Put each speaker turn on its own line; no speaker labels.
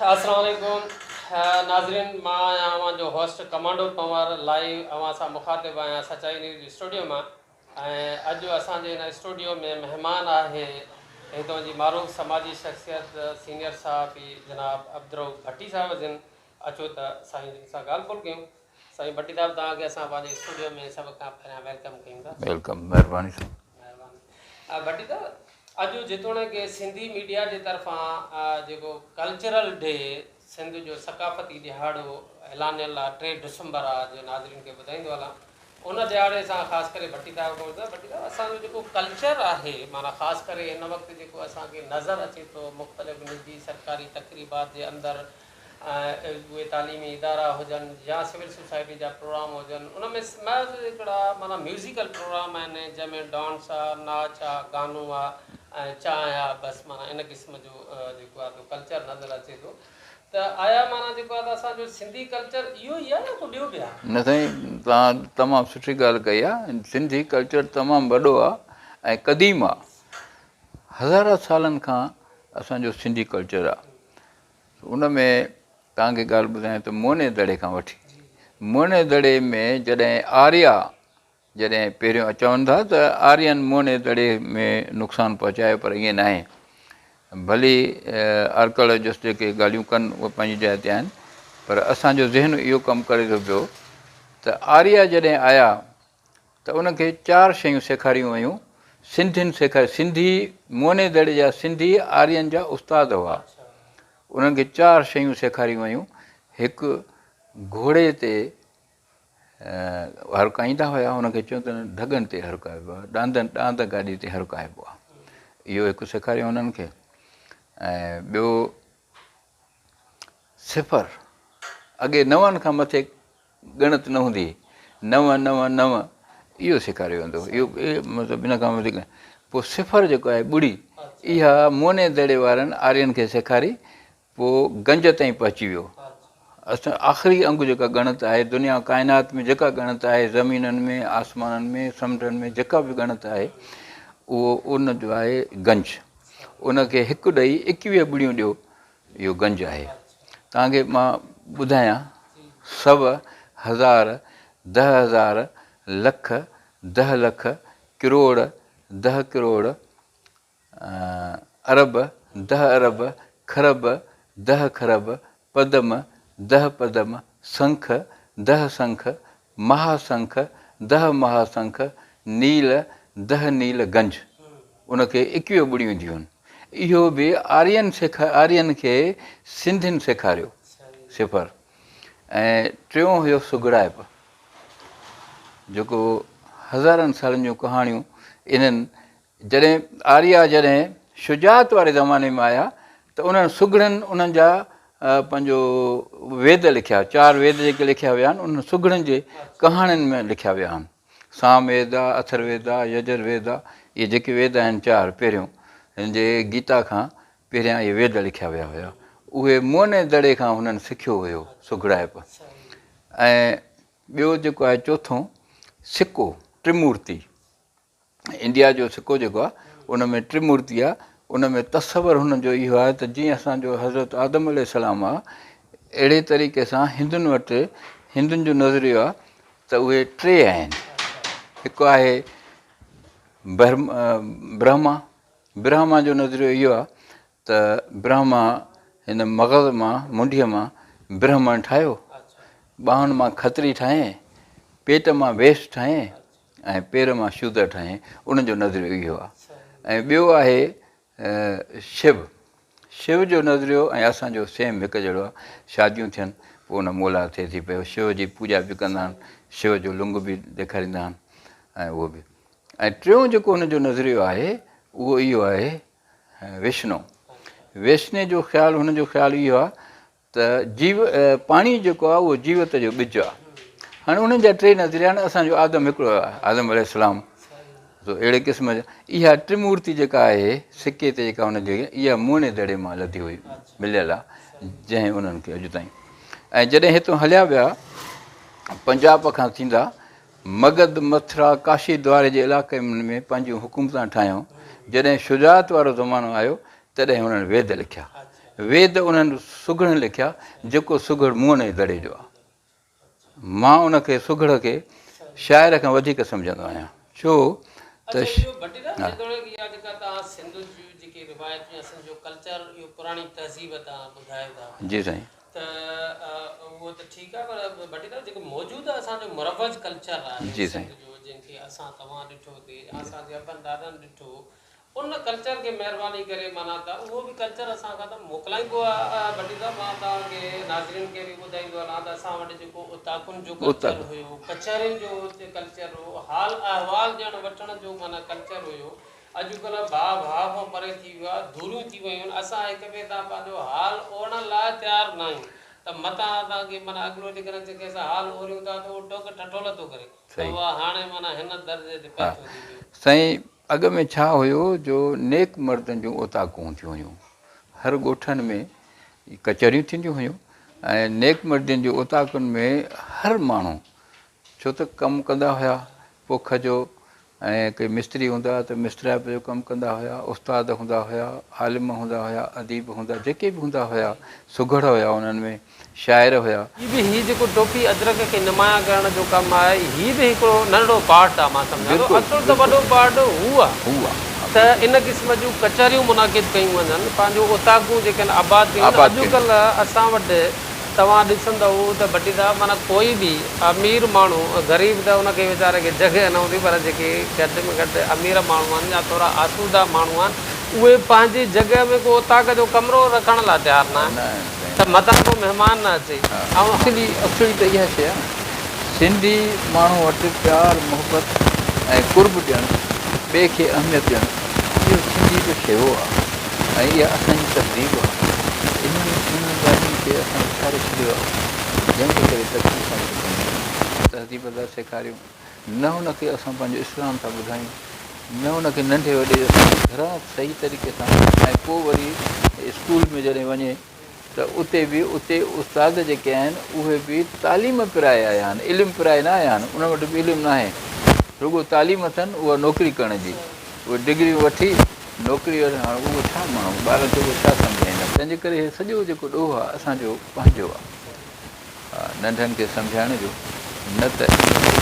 السلام عليڪم ناظرين مان آهيان اوهان جو هوسٽ ڪمانڊو پنوار لائيو اوهان سان مخاطب آهيان سچائي نيوز اسٽوڊيو مان ۽ اڄ اسان جي هن اسٽوڊيو ۾ مهمان آهي هتان جي معروف سماجي شخصيت سينيئر صحافي جناب عبدالرؤف ڀٽي صاحب جن اچو ته سائين جن سان ڳالهه ٻولهه ڪيون سائين ڀٽي صاحب توهان کي اسان پنهنجي اسٽوڊيو ۾ سڀ کان پهريان welcome ڪيون ٿا.
Welcome مهرباني سائين.
مهرباني ڀٽي صاحب اڄ جيتوڻيڪ سنڌي ميڊيا جي طرفان جيڪو ڪلچرل ڊي سنڌ جو ثقافتي ڏهاڙو اعلانيل آ 3 ڊسمبر آ جو ناظرين کي ٻڌائيندو هلان ان ڏهاڙي سان خاص ڪري ڀٽي صاحب کان ٻڌايو ڀٽي صاحب اسان جو جيڪو ڪلچر آهي معنيٰ خاص ڪري هن وقت جيڪو اسان کي نظر اچي ٿو مختلف نجي سرڪاري تقريبات جي اندر اهي تعليمي ادارا هجن يا سول سوسائٽي جا پروگرام هجن ان ۾ محض هڪڙا معنيٰ ميوزيڪل پروگرام آهن جنهن ۾ ڊانس آ ناچ آ گانو آ ۽ چانهه آ بس معنيٰ ان قسم جو جيڪو آ سو ڪلچر نظر اچي ٿو ته آيا معنيٰ جيڪو آ ته اسان جو سنڌي ڪلچر اهو ئي آ يا ڪو ٻيو به آ؟
نه سائين توهان تمام سٺي ڳالهه ڪئي آ سنڌي ڪلچر تمام وڏو آ ۽ قديم آ هزارها سالن کان اسان جو سنڌي ڪلچر آ ان ۾ توهان کي ڳالهه ٻڌايان ته موهن جي دڙي کان وٺي موهن جي دڙي ۾ جڏهن آريا جڏهن پهريون چون ٿا ته آرين موهن جي دڙي ۾ نقصان پهچايو پر ائين ناهي ڀلي آرڪيالاجسٽ جيڪي ڳالهيون ڪن اهي پنهنجي جاء تي آهن پر اسانجو ذهن اهو ڪم ڪري ٿو پيو ته آريا جڏهن آيا ته انهن کي چار شيون سيکاريون ويون، سنڌين سيکاري، سنڌي موهني دڙي جا سنڌي آرين جا استاد هئا، انهن کي چار شيون سيکاريون ويون، هڪ گهوڙي تي هرڪائيندا هيا، انهن کي چون ته ڍڳن تي هرڪائبو آهي، ڏاندن ڏاند گاڏي تي هرڪائبو آهي، اهو هڪ سيکاريو انهن کي ۽ ٻيو صفر، اڳي نون کان مٿي ڳڻت نه هوندي هئي، نو نو نو اهو سيکاريو ويندو هو، اهو مطلب ان کان وڌيڪ پوء صفر جيڪو آهي ٻڙي اها موني دڙي وارن آرين کي سيکاري پوء گنج تائين پهچي ويو. اسان آخري انگ جيڪا ڳڻت آهي دنيا ڪائنات ۾ جيڪا ڳڻت آهي زمينن ۾ آسمانن ۾ سمنڊن ۾ جيڪا به ڳڻت آهي اهو ان جو آهي گنج ان کي هڪ ڏئي 21 ٻڙيون ڏيو اهو گنج آهي. توهان کي مان ٻڌايان، سو، هزار، 10,000، لک، 10 لک، ڪروڙ، 10 ڪروڙ، ارب، 10 ارب، کرب، 10 کرب، پدم، 10 پدم، سنک، 10 سنک، مها سنک، 10 مها سنک، نيل، 10 نيل گنج. ان کي 21 ٻڙيون اينديون آهن. اهو به آرين سيکا آرين کي سنڌين سيکاريو صفر ۽ ٽيون هيو سگهڙائپ جيڪو هزارن سالن جون ڪهاڻيون انهن جڏهن آريا جڏهن شجاعت واري زماني ۾ آيا ته انهن سگهڙن انهن جا پنهنجو ويد لکيا چار ويد جيڪي لکيا ويا آهن انهن سگهڙن جي ڪهاڻين ۾ لکيا ويا آهن سام ويد آ، اٿر ويد آ، يجر ويد آ، اهي جيڪي ويد آهن چار پهريون هن جي گيتا کان پهريان اهي ويد لکيا ويا هيا اهي موهن جي دڙي کان هنن سکيو هيو سگهڙائپ ۽ ٻيو جيڪو آهي چوٿون سڪو ٽرمورتي انڊيا جو سڪو جيڪو آهي ان ۾ ٽرمورتي آهي ان ۾ تصور هن جو اهو آهي ته جيئن اسان جو حضرت آدم عليه السلام آهي اهڙي طريقي سان هندن وٽ هندن جو نظريو آهي ته اهي ٽي آهن هڪ آهي برهما برهما جو نظريو اهو آهي ته برهما هن مغز مان منڍيء مان برهمڻ ٺاهيو، ٻانهن مان کتري ٺاهيائين، پيٽ مان ويس ٺاهيائين ۽ پير مان شودر ٺاهيائين، ان جو نظريو اهو آهي ۽ ٻيو آهي شو، شو جو نظريو ۽ اسان جو سيم هڪ جهڙو آهي، شاديون ٿين پوء ان مولا ٿئي ٿي پيو، شو جي پوڄا به ڪندا آهن، شو جو لنگ به ڏيکاريندا آهن ۽ اهو به ۽ ٽيون جيڪو هن جو نظريو آهي اهو اهو آهي وشنو، وشني جو خيال هن جو خيال اهو آهي ته جيو پاڻي جيڪو آهي اهو جيوت جو ٻج آهي. هاڻي انهن جا ٽي نظريا آهن اسان جو آدم هڪڙو آهي آدم عليه السلام تو اهڙي قسم جا اها ٽرمورتي جيڪا آهي سڪي تي جيڪا هن جي اها موهن دڙي مان لڌي هئي مليل آهي جنهن انهن کي اڄ تائين ۽ جڏهن هتون هليا ويا پنجاب کان ٿيندا مگڌ، مٿرا، ڪاشي دواري جي علائقن ۾ پنهنجون حڪومتان ٺاهيون. جڏهن شجاعت وارو زمانو آيو، تڏهن هنن ويد لکيا. ويد انهن سگهڙن لکيا، جيڪو سگهڙ موهن جي دڙي جو آهي. مان ان کي سگهڙ کي شاعر کان وڌيڪ سمجهندو آهيان، ڇو ته.
اڇا اهو ڀٽي صاحب جيتوڻيڪ اها جيڪا توهان سنڌ جون جيڪي روايتون يا سنڌ جو ڪلچر اهو پراڻي تهذيب توهان ٻڌايو ٿا.
جي سائين.
ته اهو ته ٺيڪ آهي پر ڀٽي صاحب جيڪو موجوده اسان جو مروج ڪلچر آهي
جي سائين.
سنڌ جو جنهن کي اسان توهان ڏٺو ٿي اسان جي ابن ڏاڏن ڏٺو ان ڪلچر کي مهرباني ڪري معنيٰ ته اهو به ڪلچر اسان کان ته موڪلائبو آهي ڀٽي صاحب مان توهان کي ناظرين کي به ٻڌائيندو هلان ته اسان وٽ جيڪو اوطاقن جو ڪلچر هيو ڪچهرين جو ڪلچر هو حال احوال ڏيڻ وٺڻ جو معنيٰ ڪلچر هيو اڄڪلهه ڀاء ڀاء کان پري ٿي ويو آهي دوريون ٿي ويون آهن اسان هڪ ٻئي تان پنهنجو حال اورڻ لاء تيار نه آهيون ته متان اسان کي معنيٰ اڳلو جيڪڏهن جنهن کي اسان حال اوريون ٿا ته اهو ٽوڪ ٺٺول ٿو ڪري ته اها هاڻي معنيٰ هن درجي تي پهتو ٿي ويو.
سائين اڳ ۾ ڇا هيو جو نيڪ مردن جون اوطاقون هونديون هيون. هر ڳوٺن ۾ ڪچهريون ٿينديون هيون ۽ نيڪ مردن جي اوطاقن ۾ هر ماڻهو ڇو ته ڪم ڪندا هيا پوک جو ۽ ڪي مستري هوندا هئا ته مسترائپ جو ڪم ڪندا هيا، استاد هوندا هيا، عالم هوندا هيا، اديب هوندا جيڪي به هوندا هيا سگهڙ هيا انهن ۾ شاعر هيا.
هي به هي جيڪو ٽوپي اجرڪ کي نمايان ڪرڻ جو ڪم آهي هي به هڪڙو ننڍڙو پارٽ آهي مان سمجهان ٿو اصل ته وڏو پارٽ هو آهي ته ان قسم جون ڪچهريون منعقد ڪيون وڃن پنهنجو اوطاقون جيڪي آهن آباد ڪيون وڃن اڄڪلهه اسان وٽ توهان ڏسندؤ ته ڀٽي صاحب معنيٰ ڪوئي به امير ماڻهو غريب ته ان کي ويچاري کي جڳهه نه هوندي پر جيڪي گهٽ ۾ گهٽ امير ماڻهو آهن يا ٿورا آسودا ماڻهو آهن اهي پنهنجي جڳهه ۾ ڪو اوطاق جو ڪمرو رکڻ لاء تيار نه آهن ته متان ڪو مهمان نه اچي ۽
اصلي اصلي ته اها شيء آهي نه سنڌي ماڻهو وٽ پيار محبت ۽ قرب ڏيڻ ٻئي کي اهميت ڏيڻ اهو سنڌي جو شيوو آهي ۽ اها اسان جي تهذيب آهي انهن انهن ڳالهين کي اسان وساري ڇڏيو آهي جنهن جي ڪري تڪليفون اچن ٿيون تهذيب ٿا سيکاريون نه ان کي اسان پنهنجو اسلام ٿا ٻڌايون نه ان کي ننڍي وڏي جو اسان گهران صحيح طريقي سان ۽ پوء وري اسڪول ۾ جڏهن وڃي ته اتي به اتي استاد جيڪي آهن اهي به تعليم پرائي آيا آهن علم پرائي نه آيا آهن انهن وٽ به علم ناهي رڳو تعليم اٿن اها نوڪري ڪرڻ جي اهي ڊگريون وٺي نوڪري هاڻ اهو ڇا ماڻهو ٻارن کي اهو ڇا سمجهائيندا تنهن جي ڪري هي سڄو جيڪو ڏوهه آهي اسان جو پنهنجو آهي ننڍن کي سمجهائڻ جو نه ته.